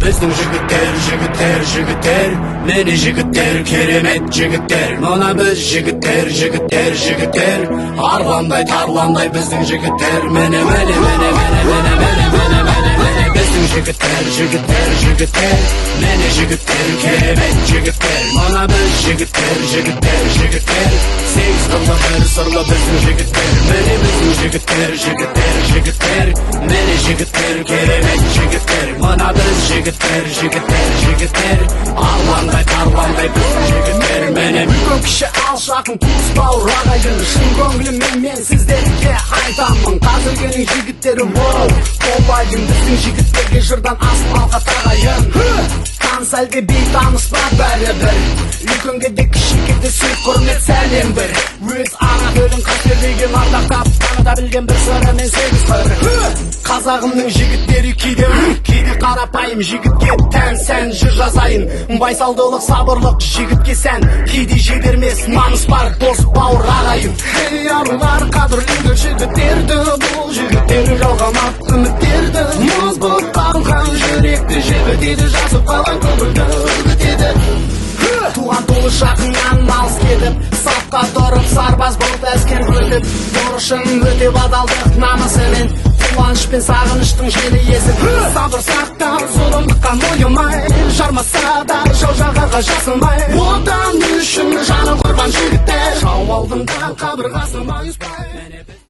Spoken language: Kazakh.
Біздің жігіттер, жігіттер, жігіттер, міне жігіттер, керемет жігіттер. Мына біз жігіттер, жігіттер, жігіттер, арландай, тарландай біздің жігіттер. Міне, міне, міне, міне, міне, міне, міне, міне, міне, біздің жігіттер, жігіттер, жігіттер, міне жігіттер, керемет жігіттер. Мына біз жігіттер, жігіттер, жігіттер, сегіз қырлы, бір сырлы біздің жігіттер. Міне біздің жігіттер, жігіттер, жігіттер, міне жігіттер, керемет жігіттер. Мына біз жігіттер, жігіттер, жігіттер, арландай, тарландай біздің жігіттер. Міне. Үлкен, кіші, алыс, жақын, туыс, бауыр, ағайын, шын көңіліммен мен сіздерге айтамын: қазіргінің жігіттері, воу, толайын. Біздің жігіттерге жырдан асыл алқа тағайын. Таныс әлде бейтаныс па, бәрібір, үлкенге де, кішіге де сый, құрмет, сәлем бір. Өз ана тілін қастерлеген, ардақтап таныта білген бір сырымен сегіз қыр. Қазағымның жігіттері кейде, кейде қарапайым жігітке тән сән жыр жазайын. Байсалдылық, сабырлық жігітке сән, кейде жібермес намыс бар, дос, бауыр, ағайын. Ей, арулар, қадірлеңдер жігіттерді, бұл жігіттер жалғамақ үміттерді. Мұз болып қалған жүректі жібітеді, жазып қалған көңілді үгітеді. Туған туыс жақыннан алыс кетіп, сапқа тұрып, сарбаз болып әскер өтіп, борышын өтеп адалдық намысымен, қуаныш пен сағыныштың желі есіп, сабыр сақтап, зұлымдыққа мойымай, жармаса да жау жағаға жасымай, Отан үшін жаны құрбан жігіттер, жау алдында қабырғасы майыспай.